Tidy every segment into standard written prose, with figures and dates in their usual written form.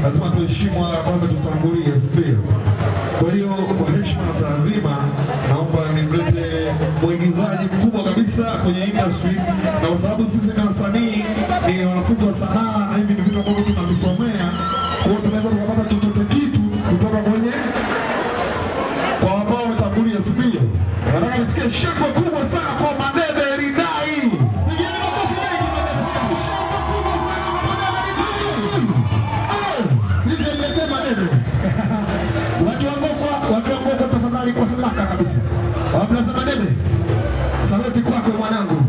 Lazima tuheshimu wale ambao wametutangulia, si ndio? Kwa hiyo kwa heshima na taadhima, naomba nimlete mwigizaji mkubwa kabisa kwenye industry, na kwa sababu sisi ni wasanii, ni wanafunzi wa sanaa, na hivi ni vitu ambavyo tunavisomea, kwa hiyo tunaweza tukapata chochote kitu kutoka kwenye kwa ambao wametangulia, si ndio? Nataka nisikie shangwe kubwa sana kwa Madebe Ridai. Pigeni makofi mengi Madebe. Shangwe kubwa sana kwa Madebe Ridai. Nije niletee Madebe. Watu wa Ngokwa, watu wa Ngokwa tafadhali kwa haraka kabisa. Brother Madebe. Saluti kwako mwanangu.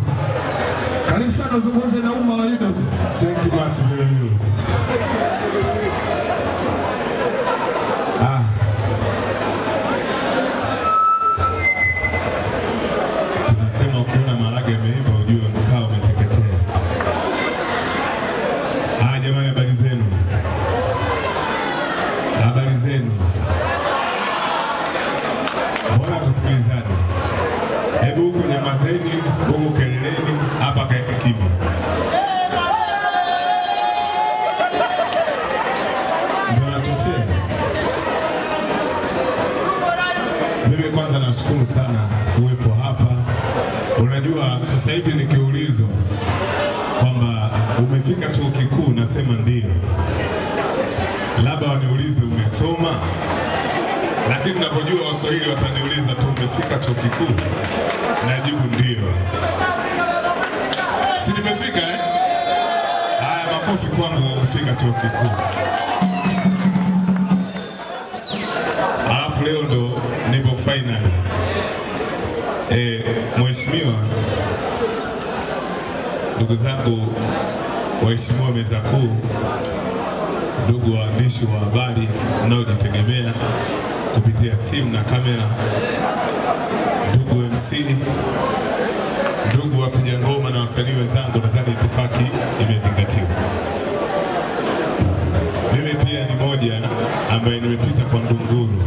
Karibu sana uzungumze na umma wa UDOM. Thank you much vile vile. Ah. Tunasema ukiona maharage yameiva ujue mkaa umeteketea. Ah, jamani, habari zenu? Habari zenu? Mbona tusikilizane? Hebu huku nyamazeni, huku keleleni, hapa kaeni kimya. Ndio nachochea. Mimi kwanza nashukuru sana kuwepo hapa. Unajua sasa hivi nikiulizwa kwamba umefika chuo kikuu, nasema ndio. Labda waniulize umesoma, lakini ninavyojua Waswahili wataniuliza tu umefika chuo kikuu, najibu ndio. Si nimefika eh? Haya, makofi kwangu kwa kufika chuo kikuu. Alafu leo ndo nipo finally. Mheshimiwa, ndugu zangu waheshimiwa meza kuu, ndugu waandishi wa habari mnaojitegemea kupitia simu na kamera, ndugu MC, ndugu wapiga ngoma na wasanii wenzangu, nadhani itifaki imezingatiwa. Mimi pia ni moja ambaye nimepita kwa Ndunguru.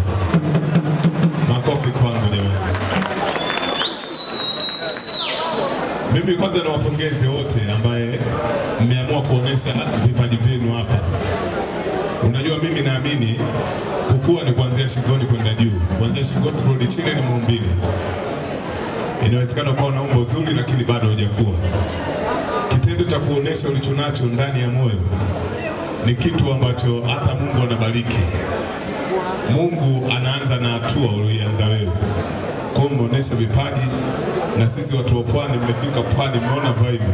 Makofi kwangu jamani. Mimi kwanza niwapongeze wote ambaye mmeamua kuonesha vipaji vyenu hapa. Unajua, mimi naamini kukua ni kuanzia shingoni kwenda juu, kuanzia shingoni kurudi chini ni maumbile. Inawezekana ukawa na umbo zuri lakini bado hujakuwa. Kitendo cha kuonesha ulichonacho ndani ya moyo ni kitu ambacho hata Mungu anabariki. Mungu anaanza na hatua uliyoianza wewe. Kwa hiyo mmeonesha vipaji, na sisi watu wa Pwani, mmefika Pwani, mmeona vibe.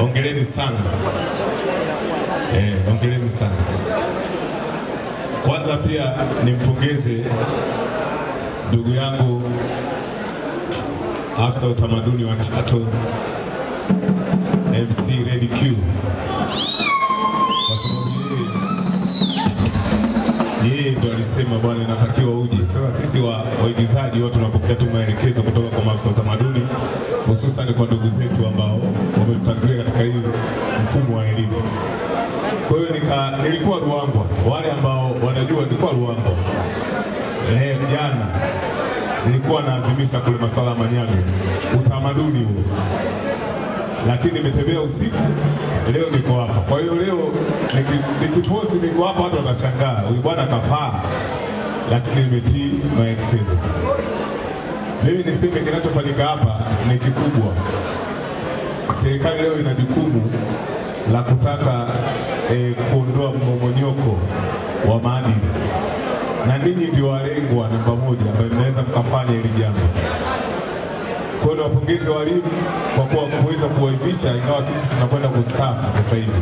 Hongereni sana. Hongereni sana. Kwanza pia nimpongeze ndugu yangu afisa utamaduni wa Chato MC Red Q, kwa sababu yeye ndo alisema bwana, inatakiwa uje. Sasa sisi waigizaji watu tunapokea tu maelekezo kutoka kwa maafisa utamaduni, hususan kwa ndugu zetu ambao wametutangulia katika hii mfumo wa elimu. Kwa hiyo nilikuwa Ruangwa, wale ambao wanajua nilikuwa Ruangwa leo jana nilikuwa naadhimisha kule masuala ya Manyago, utamaduni huo, lakini nimetembea usiku, leo niko hapa. Kwa hiyo leo nikiposti niko hapa, watu watashangaa huyu bwana kapaa, lakini nimetii maelekezo. Mimi niseme kinachofanyika hapa ni kikubwa. Serikali leo ina jukumu la kutaka kuondoa mmomonyoko wa maadili, na ninyi ndio walengwa namba moja ambaye mnaweza mkafanya hili jambo. Kwa hiyo niwapongeze walimu kwa kuwa kuweza kuwaivisha, ingawa sisi tunakwenda kustaafu sasa hivi,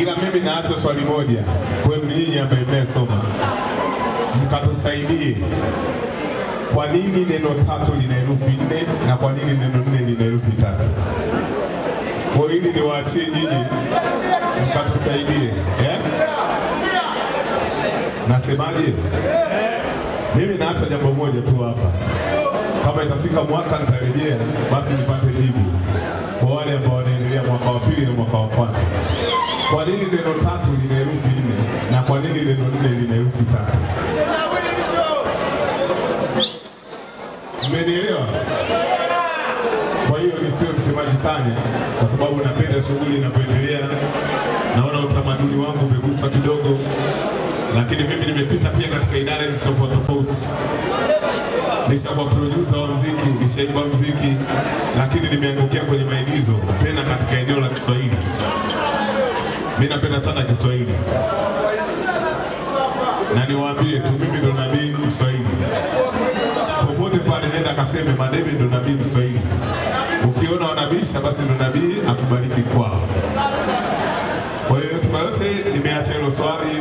ila mimi naacha swali moja kwenu nyinyi ambaye mmesoma, mkatusaidie kwa nini neno tatu lina herufi nne na kwa nini neno nne lina herufi tatu? Kwa hili niwaachie nyinyi mkatusaidie, eh? Nasemaje? Mimi naacha jambo moja tu hapa, kama itafika mwaka nitarejea, basi nipate jibu kwa wale ambao wanaendelea mwaka wa pili na mwaka wa kwanza. Kwa nini neno tatu lina herufi nne na kwa nini neno nne lina herufi tatu? Mmenielewa? Kwa hiyo nisiwe msemaji sana, kwa sababu napenda shughuli inavyoendelea. Naona utamaduni wangu umekuwa Niliguswa kidogo, lakini mimi nimepita pia katika idara hizi tofauti tofauti. Nishakuwa producer wa mziki, nishaimba mziki, lakini nimeangukia kwenye maigizo tena katika eneo la Kiswahili. Mimi napenda sana Kiswahili, na niwaambie tu, mimi ndo nabii Mswahili. Popote pale nenda kaseme Madebe ndo nabii Mswahili. Ukiona wanabisha, basi ndo nabii akubariki kwao. Kwa hiyo hotuba yote nimeacha hilo swali,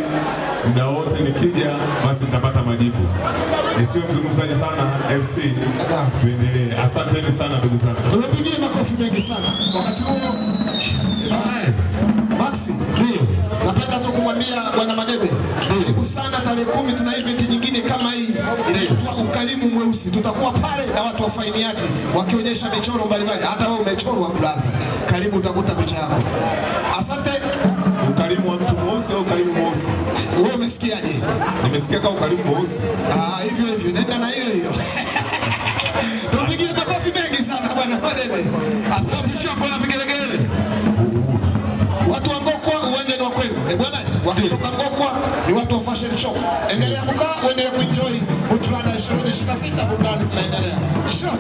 muda wote nikija basi nitapata majibu. Nisiwe mzungumzaji sana, MC, tuendelee. Asanteni sana ndugu zangu. Tumepigia makofi mengi sana. Wakati huo Maxi, Ndio. napenda tu kumwambia Bwana Madebe, karibu sana tarehe 10 tuna event nyingine kama hii inaitwa Ukarimu Mweusi. Tutakuwa pale na watu wa fine art wakionyesha michoro mbalimbali. Hata wewe umechorwa brother, karibu utakuta picha yako. Asante. Ukarimu wa mtu mweusi au ukarimu mweusi? Wewe umesikiaje? Nimesikia kama ukarimu mweusi. Ah, hivyo hivyo, nenda na hiyo hiyo. Tupigie makofi mengi sana Bwana Madebe. Asante Bwana vigelegele. Watu wa Ngokwa, uwanja ni wa kwenu. Eh bwana, wakitoka Ngokwa ni watu wa fashion show. Endelea kukaa, uendelee kuenjoy Butrada 2026, burudani zinaendelea. Sure.